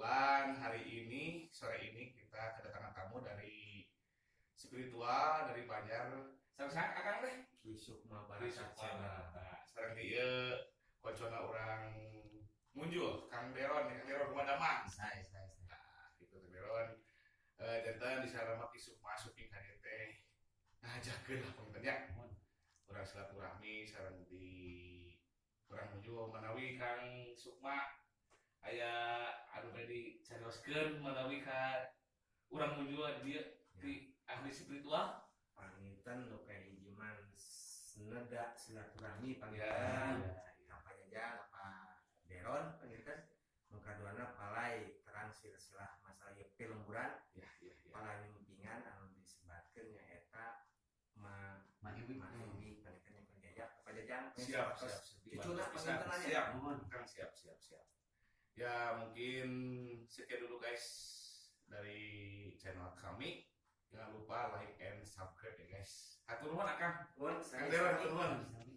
Kebetulan hari ini, sore ini kita kedatangan tamu dari spiritual dari Banjar. Sareng Akang teh? Ki Sukma Ki Barata Sukma Channel. Barata. Sareng ieu koncona urang muncul, Kang Deron, Kang Deron kumaha damang? Sae, sae, sae. Nah, gitu Kang Deron. Janten di sana mah Ki Sukma asup ka dieu teh ngajakeun lah panginten nya. Urang silaturahmi sareng di urang muncul manawi Kang Sukma aya anu bade dicarioskeun manawi ka urang muncul di dieu di ahli spiritual. Panginten nu kahiji mah neda silaturahmi panginten. Apa Jajang, apa Deron panginten. Nu kaduana palai terang silsilah masalah ieu pilemburan. Ya. Palai nyumpingan anu disebatkeun nyaeta Ma Ma Iwi. Ma Iwi panginten yang Jajang, apa Jajang. Siap, siap, siap. Cucuna Bisa, panginten nya. Siap. Mohon. Kang, siap, siap, siap. Ya, mungkin sekian dulu, guys, dari channel kami. Jangan lupa like and subscribe ya, guys. Hatur nuhun, Akang. Nuhun, Kang Deron, hatur nuhun. Sami.